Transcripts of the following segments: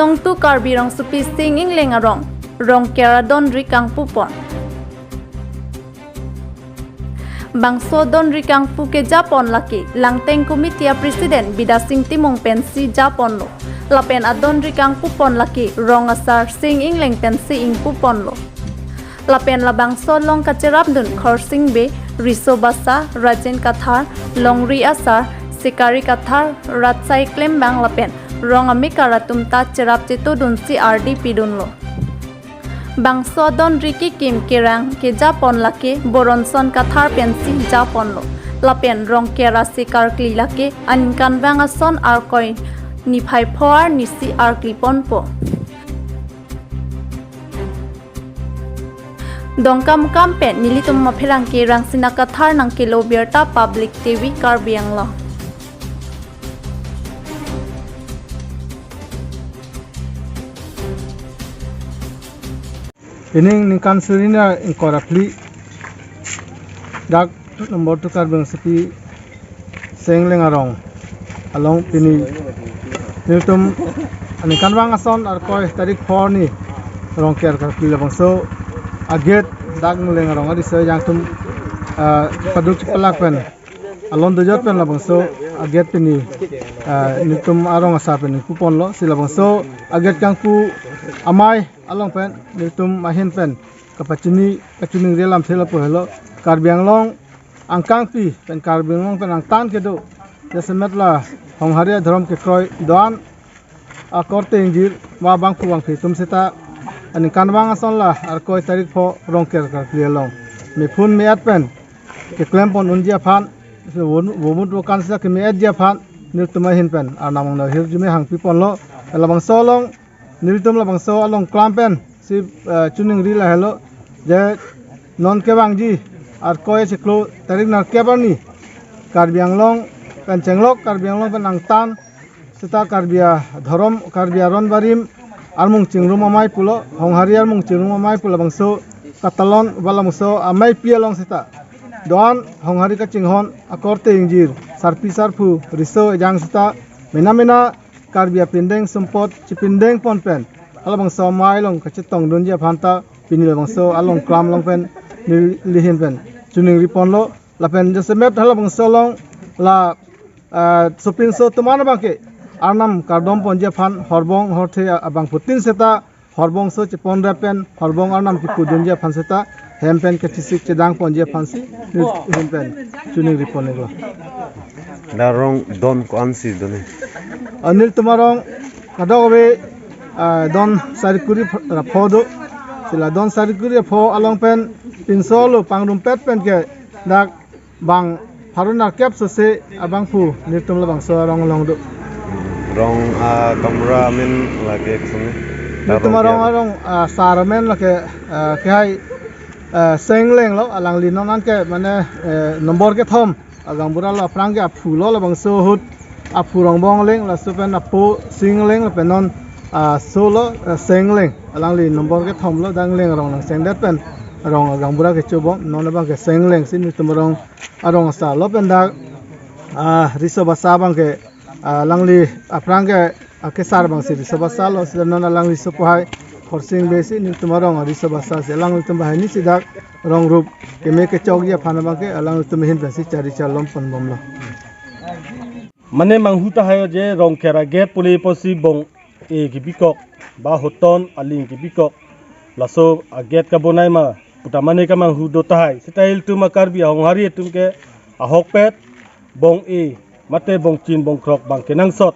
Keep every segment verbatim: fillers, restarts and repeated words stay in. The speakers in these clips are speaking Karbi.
Tongtu Karbi Rongsopi Sing Engleng arong Rongker adonri kangpupon. Bangso adonri kangpu kejapon lake Langteng Committee a President Bidasing Timung pensi japonlo. Lapen adonri kangpupon lake Rong Asar Sing Engleng pensi ingpuponlo. Lapen labangso along kacherapdun Khorsing Bey, Riso Basa, Rajen Kathar, Longri Asar, Sikari Kathar, Ratsai Klembang lapen rong amekar atum ta cherap chetodunsi ardi pidunlo. Bangso adonri kekim kerang kejapon lake Boronson Kathar pensi japonlo. Lapen Rongker ase karkli lake aningkanvang ason Arkoi niphai pho arnisi arkliponpo. Dongkamukam pen nelitum apherangke Rangsina Kathar nangkelo birta Public T V Karbi Anglong. Pining ningkan suri hini ingkoi ra phli, dak number two Karbi Rongsopi Sing Engleng arong along pini nelitum aningkanvang ason Arkoi tarik pho arni Rongker karkli labangso agate dak Engleng arong ariso ejang atum, ah, paduk palak pen alon dojot pen labangso agate pini, ah, nelitum arong asar pen ingpuponlo. Si labangso agate kangpu amei along pen nelitum ahin pen kapachini kachiningri alamthe lapu helo, Karbi Anglong angkangpi pen Karbi Anglong pen angtan kedo jasemet la Honghari adhorom kekroi do-an akorte ingjir ma bangphu bangphi atum seta aningkanvang ason la Arkoi tarik pho Rongker karkli along mephun me-et pen keklempon unji aphan, vomut vokan seta keme-etji aphan nelitum ahin pen arnam angno hirjume hangpiponlo. Labangso along nelitum labangso along klam pensi, eh, chiningri lahelo je non kevangji Arkoi achiklo tarik nerkep arni Karbi Anglong pen chenglok, Karbi Anglong pen angtan seta Karbi adhorom, Karbi aron barim armung chingrum amei pulo, Honghari armung chingrum amei pulo, labangso katalon ba labangso ameipi along seta do-an Honghari kachinghon akorte ingjir, sarpi sarpo, riso ejang seta mena mena Karbi apindeng sumpot chipindengpon pen halabangso amei along kachetongdunji aphan ta pini labangso along klam along pen neli ahin pen chiningriponlo. Lapen jasemet halabangso along la, ah, sopinso atum an abangke arnam kardomponji aphan horbong horthe abangphutin seta horbongso cheponrap pen horbong arnam kipudunji aphan seta hem pen kachisik chedangponji aphansi neli ahin pen chiningriponlo. Dak arong don ko-ansi do ni? Ah, nelitum arong kadokave, ah, don sari kuri ra pho do. Si la don sari kuri ra pho along pen pinso lo pangrumpet pen ke dak bang pharo nerkep sose abangphu nelitum labangso arong along do. Rong, ah, kamra amen lake kosonne? Nelitum arong, arong, ah, sar amen lake, ah, kehai, ah, Sing Engleng lo, alangli non anke mane, eh, nombor kethom agaonbura lo, aphrang ke aphu lo, labangso ahut aphu Rongbong Engleng, laso pen apo Sing Engleng, lapen non, ah, aso lo, ah, Sing Engleng. Alangli nombor kethom lo, dak Engleng arong nangchengdet pen rong agaonbura kechobom, non abangke Sing Engleng si nelitum arong, arong asar lo. Pen dak, ah, Riso Basa abangke, ah, alangli aphrang ke, ah, kesar abangsi Riso Basa lo, si non alangli sopo hai Khorsing Bey si nelitum arong Riso Basa si alanglitum banghini si dak rong rup keme kechokji aphan abangke alanglitum ahin pensi chari charlomponbomlo. Mane manghu tahai je Rongker agate pule pusi bong-e kebikok ba hoton aling kebikok, laso agate kabonai ma puta mane kamanghu do tahai. Seta ilitum a-Karbi Honghari atum ke ahokpet bong-e mate bongchin bongkrok bang kenangsot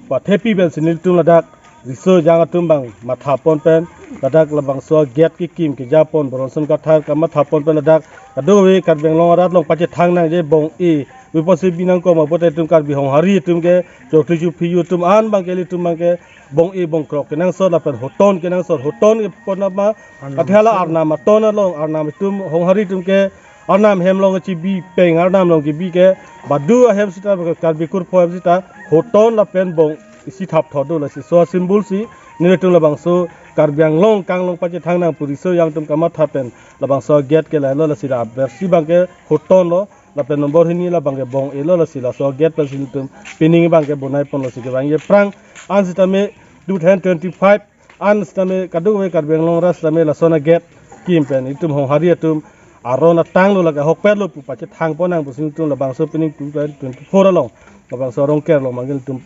pathepi pensi nelitum ladak riso ejang atum bang mathapon pen ladak labangso agate kekim kejapon Boronson Kathar kamathapon pen ladak kadokave Karbi Anglong arat along pachethang nangji bong-e. Wi pusi binong koma pote itum Karbi Honghari atum ke chokri chuphi atum an abangke ilitum abangke bong-e bongkrok kenangsot lapen hoton kenangsot, hoton kepon ma arnam, athe hala ason, arnam aton along, arnam itum Honghari atum ke arnam hem along chibi peng, arnam along kebi ke badu ahem seta, Karbi kurpho ahem seta hoton lapen bong isi thap tho do, lasi laso a-symbol si nelitum labangso Karbi Anglong kanglong pachethang nang pu riso ejang atum kamatha pen labangso agate ke lahelo, lasi la abersi abangke hoton lo, lapen nombor hini la abangke bong-e lo, lasi laso agate pensi nelitum pining abangke bonaiponlo, si kevangji aphrang an sitame two thousand twenty-five an sitame kadokave Karbi Anglong ras sitame lason a-gate kim pen itum Honghari atum aron atanglo, lake ahokpetlo pu pachethang ponnang pusi nelitum labangso pining two thousand twenty-four along labangso Rongker along abang nelitum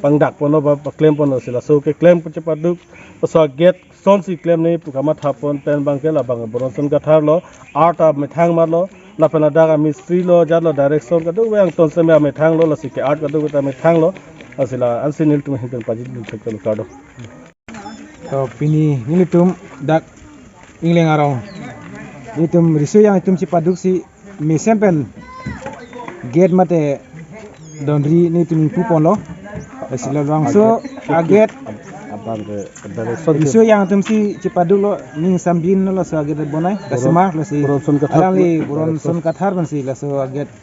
pangdak ponlo ba paklem ponlo, si laso keklem chepaduk, laso a-gate kosonsi klemnoi pu kamatha pon pen abangke labang Boronson Kathar lo, art amethang marlo, lapen ladak amistri lo, jatlo direction kadokave angton sitame amethang lo, lasi ke-art kadokave ta amethang lo, lasi la ansi nelitum ahin pen pajir dun theklo, kardom. To pini nelitum dak Ingleng arong, nelitum riso yang atum chepaduksi mesen pen gate mate dondri nelitum ingpu ponlo. Lasi labangso a-gate, abang ke direction riso yang atumsi chepaduklo, ning sambin lo, laso a-gate bonai, Boron-, customer, lasi Boronson Kathar alangli Boronson Kathar pensi laso a-gate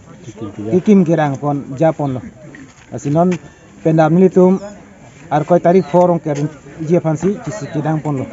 kekim kerang pon, ja ponlo. Lasi non pen dam nelitum Arkoi tarik four Rongker ji aphansi chisi kedang ponlo.